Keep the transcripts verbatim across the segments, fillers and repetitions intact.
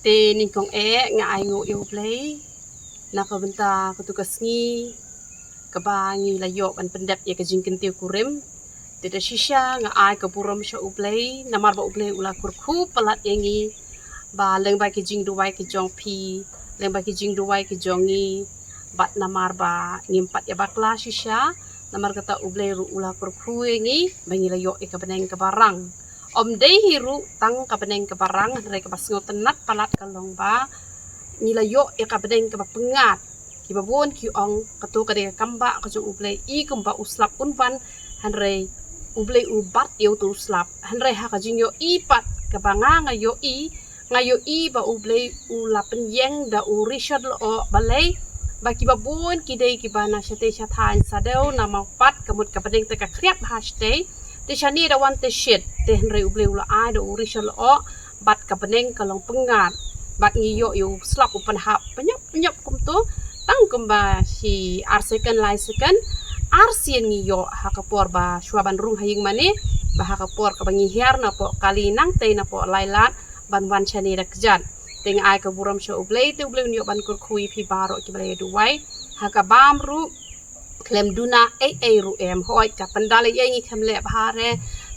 Te nyngkong eh nga ai nguh ïa U Blei na ka bynta katu ka sngi kaba ngi la ïoh ban pyndep ïa ka jingkyntiew kurim. Te da shisha nga ai ka burom sha U Blei namar ba U Blei u la kyrkhu palat ïa ngi, ba lyngba ki jingduwai ki jong phi, lyngba ki jingduwai ki jong ngi, bad namar ba ngim pat ïa bakla shisha, namar kata U Blei ruh u la kyrkhu ïa ngi ba ngi la ïoh ïa ka bneng kaba rang. Ym dei hi ruh tang ka bneng kaba rang, hynrei kaba sngewtynnat palat ka long ba ngi la ïoh ïa ka bneng kaba pyngngad. Kiba bun ki ong, kato ka dei ka kambah ka jong U Blei, i kumba u slap un wan, hynrei U Blei u bat ïa uto u slap. Hynrei ha ka jingïohi pat kaba nga nga ïohi, nga ïohi ba U Blei u la pynïeng da u Richard Lyoh. Balei? Ba kiba bun ki dei kiba na shatei shathaiñ shadew, na Mawpat, ka mut ka bneng te ka khriat bha shatei. Te shane da wan te shit, te hynrei U Blei u la ai da u Richard Lyoh, bad ka bneng ka long pyngngad. Bad ngi ïoh ïa u slap u pynhap pynïap pynïap kumto, tang kumba shi ar second lai second, arsien ngi ïoh ha ka por ba shuwa ban rung ha ïing mane, ba ha ka por kaba ngi hiar napoh kali nangtei napoh Lailad ban wan shane da kjat. Te nga ai ka burom sha U Blei, te U Blei un ïoh ban kyrkhu ïa phi baroh kiba la ïa duwai. Ha ka bam ruh khlem duna ei ei ruh em, hooid ka pyndal ei ei ngi khlem leh bha re,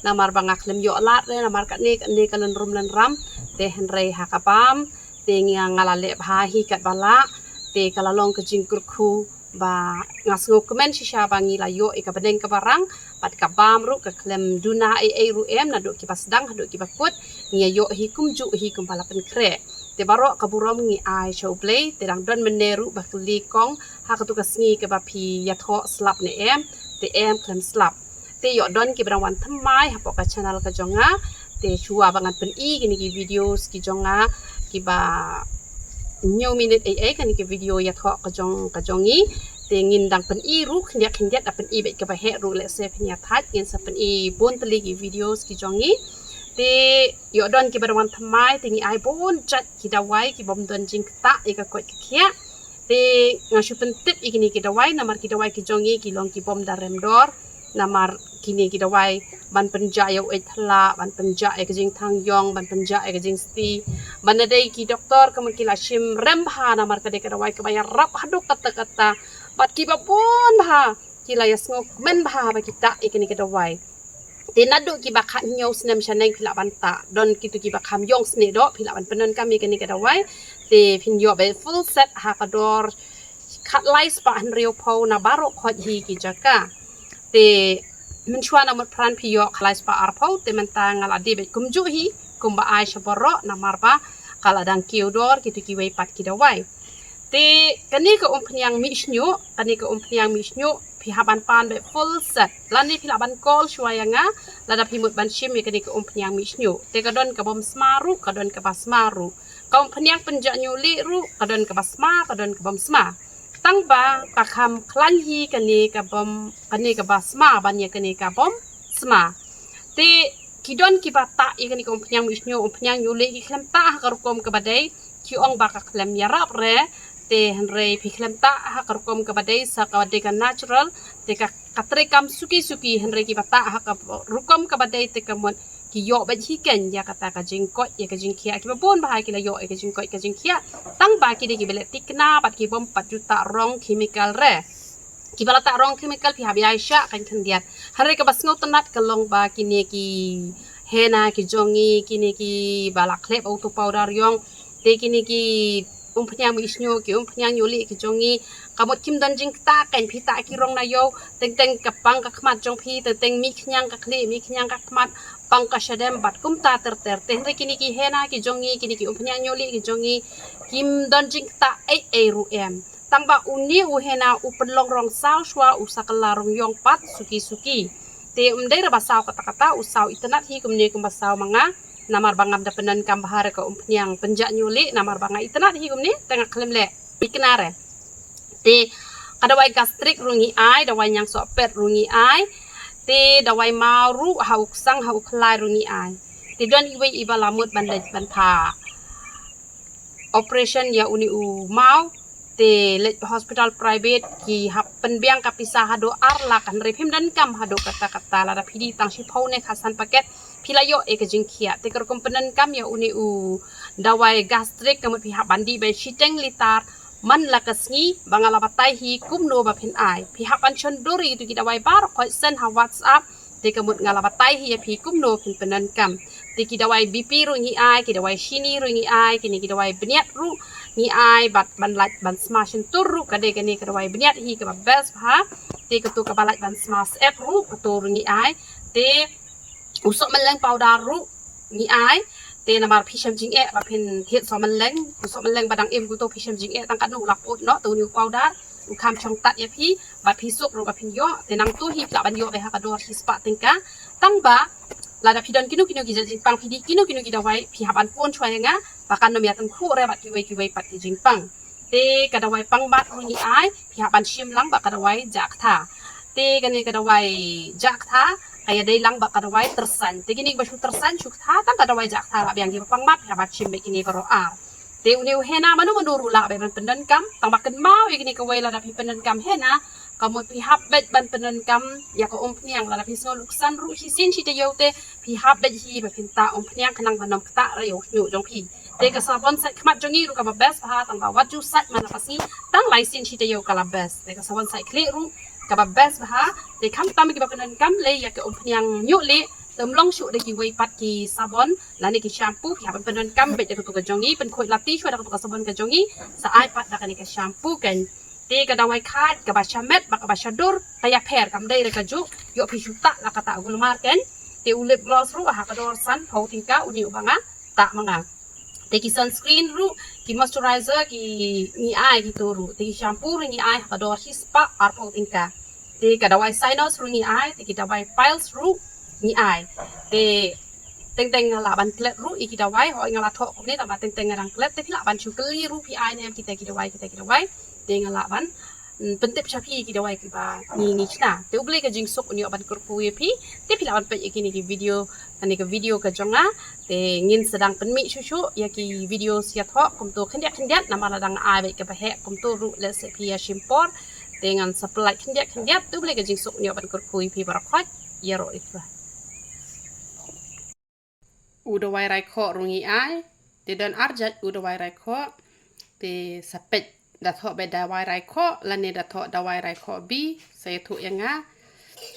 namar ba nga khlem ïoh lad re, namar kane kane ka lynrum lynram. Te hynrei ha ka bam te ngi, nga la leh bha hi katba lah. Te ka la long ka jingkyrkhu ba nga sngewkmen shisha ba ngi la ïoh ïa ka bneng kaba rang. Bad ka bam ruh ka khlem duna ei ei ruh em, naduh kiba sdang haduh kiba kut ngi ïoh hi kumjuh hi kumba la pynkhreh. Te baroh ka burom ngi ai sha U Blei. Te dang don mynne ruh ba kylli kong ha katu ka sngi kaba phi ïathoh slap ne em, te em, khlem slap. Te ïoh don kiba dang wan thymmai hapoh ka channel ka jong nga. Te shuwa ba ngan pyni kine ki videos ki jong nga kiba hynñiew minit ei ei, kane ki video ïathoh ka jong ka jong ngi. Te ngin dang pyni ruh khyndiat khyndiat, da pyni beit kaba heh ruh, lehse phin ïa thait, ngin sa pyni bun tylli ki videos ki jong ngi. Te ïoh don kiba dang wan thymmai, te ngi ai bun jait ki dawai kibym don jingktah ïa ka koit ka khiah. Te nga shu pyntip ïa kine ki dawai namar ki dawai ki jong ngi ki long kibym da rem dor. Namar kine ki dawai ban pynjah ïa u eit thla, ban pynjah ïa ka jingthang ïong, ban pynjah ïa ka jingsti. Ban da dei ki doktor ka mut ki la shim rem bha namar ka dei ka dawai kaba ïarap haduh katta katta. Bad kiba bun bha ki la ïa sngewkmen bha ba ki tah ïa kine ki dawai. Te naduh kiba khathynñiew snem shaneng phi lah ban tah. Don kito kiba kham ïong snieh doh, phi lah ban pyndonkam ïa kane ka dawai. Te phin ïoh beit full set ha ka dor khatlai spah hynriewphew na baroh khoit hi ki jaka. Te mynshuwa na mut pran phi ïoh khatlai spah arphew, te mynta nga la die beit kumjuh hi kumba ai sha baroh namar ba ka la dang kiew dor kito kiwei pat ki dawai. Te kane ka umphniang mih shñiuh, kane ka umphniang mih shñiuh phi hap ban pan beit full set. Lane phi lah ban call shuwa ïa nga lada phi mut ban shim ïa kane ka umphniang mih shñiuh. Te ka don kabym sma ruh, ka don kaba sma ruh. Ka umphniang pynjah ñiuh lieh ruh ka don kaba sma, ka don kabym sma. Tang ba ka kham khlaiñ hi kane kabym, kane kaba sma ban ïa kane kabym sma. Te ki don kiba tah ïa kane ka umphniang mih shñiuh, umphniang ñiuh lieh, ki khlem tah ha ka rukom kaba dei, ki ong ba ka khlem ïarap re. Te hynrei phi khlem tah ha ka rukom kaba dei, sa ka dei ka natural, te ka, ka treikam suki suki. Hynrei kiba tah ha ka rukom kaba dei te ka mut ki ïoh beit hi kein ïa kata ka jingkoit ïa ka jingkhiah. Kiba bun bha ki la ïoh ïa ka jingkoit ka jingkhiah, tang ba ki dei kiba leh tikna bad kibym pat ju tah rong chemical re. Kiba la tah rong chemical phi hap ïa shah kein khyndiat. Hynrei kaba sngewtynnat ka long ba kine ki henna ki jong ngi, kine kiba la khlep auto powder ïong, te kine ki umphniang mih shñiuh, ki umphniang ñiuh lieh ki jong ngi, ka mut kim don jingktah kein. Phi tah ki rong na ïew, teng teng ka pang ka khmat jong phi, teng teng mih khñiang ka khlieh, mih khñiang ka khmat, pang ka shadem bad kumta ter ter. Te hynrei kine ki henna ki jong ngi, kine ki umphniang ñiuh lieh ki jong ngi, kim don jingktah ei ei ruh em. Tang ba une u henna u pynlong rong saw shuwa, u sa kylla rong ïong pat suki suki. Te ym dei re ba saw katta katta, u saw itynnat hi kumne kumba saw ma nga. Namar ba ngam da pyndonkam bha re ka umphniang pynjah ñiuh lieh, namar ba nga itynnat hi kumne, te nga khlem leh tikna re. Te ka dawai gastric ruh ngi ai, dawai ñiangsohpet ruh ngi ai. Te dawai maw ruh ha u ksang ha u khlai ruh ngi ai. Te don iwei iba la mut ban leit ban pha operation ïa une u maw, te leit hospital private ki hap pynbiang ka pisa haduh ar lak. Hynrei phim donkam haduh katta katta, lada phi die tang shiphew ne khatsan paket phi la ïoh ïa ka jingkhiah. Te ka rukom pyndonkam ïa une u dawai gastric ka mut phi hap ban dih beit shiteng litar man la ka sngi ba nga la batai hi kumno ba phin ai. Phi hap ban shon dur ïa kitu ki dawai baroh khoit send ha WhatsApp. Te ka mut nga la batai hi ïa phi kumno phin pyndonkam. Te ki dawai B P ruh ngi ai, ki dawai shini ruh ngi ai, kine ki dawai bniat ruh ngi ai, bad ban lait ban sma shyntur ruh ka dei kane ka dawai bniat hi kaba best bha. Te katu kaba lait ban sma syep ruh katu ruh ngi ai. Te u soh mylleng powder ruh ngi ai. Te namar phi shem jingeh ba phin thied soh mylleng, u soh mylleng ba dang im katu phi shem jingeh tang katno u la put noh, te une u powder u kham shong tad ïa phi, bad phi suk ruh ba phin ïoh. Te nangtu hi phi lah ban ïoh beit ha ka dor shispah tyngka. Tang ba lada phi don kino kino ki jait jingpang, phi dih kino kino ki dawai, phi hap ban phone shuwa ïa nga ba kan nym ïa tyngkhuh re bad kiwei kiwei pat ki jingpang. Te ka dawai pangmat ruh ngi ai, phi hap ban shim lang bad ka dawai jah ktha. Te kane ka dawai jah ktha ka ïadei lang bad ka dawai tyrsan. Te kine kiba shu tyrsan shu ktha, tang ka dawai jah ktha lah biang. Kiba pangmat phi hap ban shim beit kine baroh ar. Te une u henna mano mano ruh lah beit ban pyndonkam, tang ba kynmaw ïa kine kawei, lada phi pyndonkam henna ka mut phi hap beit ban pyndonkam ïa ka umphniang. Lada phi sngew lutksan ruh shisien shi taïew te phi hap beit hi ba phin tah umphniang khnang ban ym ktah re ïa u shñiuh jong phi. Te ka sabon sait khmat jong ngi ruh kaba best bha, tang ba wat ju sait man la ka sngi, tang lai sien shi taïew ka la best. Te ka sabon sait khlieh ruh kaba best bha. Te khamtam kiba pyndonkam lei ïa ka umphniang ñiuh lieh, te ym long shuh da kiwei pat ki sabon lane ki shampoo, phi hap ban pyndonkam beit da katu ka jong ngi, pynkhuid lati shuwa da katu ka sabon ka jong ngi, sa ai pat da kane ka shampoo kan. Te ka dawai khaid kaba shamet bad kaba shadur ka ïapher, kam dei re kajuh. Ïoh phi shu tah la kata gulmar kan. Te u lip gloss ruh ha ka dor sanphew tyngka une uba nga tah ma nga. Te ki sunscreen ruh, ki moisturizer ki ngi ai kitu ruh. Te ki shampoo ruh ngi ai ha ka dor shispah arphew tyngka. Te ka dawai sinus ruh ngi ai, te ki dawai piles ruh ngi ai. Te teng teng nga lah ban klet ruh ïa ki dawai, hooid nga la thoh kumne, tang ba teng teng nga dang klet. Te phi lah ban shu kylli ruh, phi ai ne em kita ki dawai, kita ki dawai. Te nga lah ban, mm, pyntip sha phi ïa ki dawai kiba ngi ngi shna. Te U Blei ka jingsuk un ïoh ban kyrkhu ïa phi. Te phi lah ban peit ïa kine ki video, kane ka video ka jong nga. Te ngin sa dang pynmih shuh shuh ïa ki video sa ïathoh kumtu khyndiat khyndiat, namar la dang ai beit kaba heh kumtu ruh, lehse phi ïa shim por. Te ngan sa pynlait khyndiat khyndiat. Te U Blei ka jingsuk un ïoh ban kyrkhu ïa phi baroh khoit. Ïaroh ïa phi. U dawai rai khoh ruh ngi ai. Te don ar jait u dawai rai khoh. Te sa peit da thoh beit dawai rai khoh lane da thoh dawai rai khoh bi, sa ïathuh ïa nga.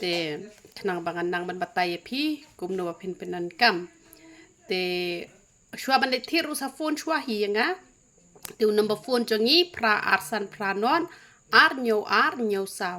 Te khnang ba ngan nang ban batai ïa phi kumno ba phin pyndonkam. Te shuwa ban leit thied ruh sa phone shuwa hi ïa nga. Te u number phone jong ngi phra ar san phra nod ar hynñiew ar hynñiew saw.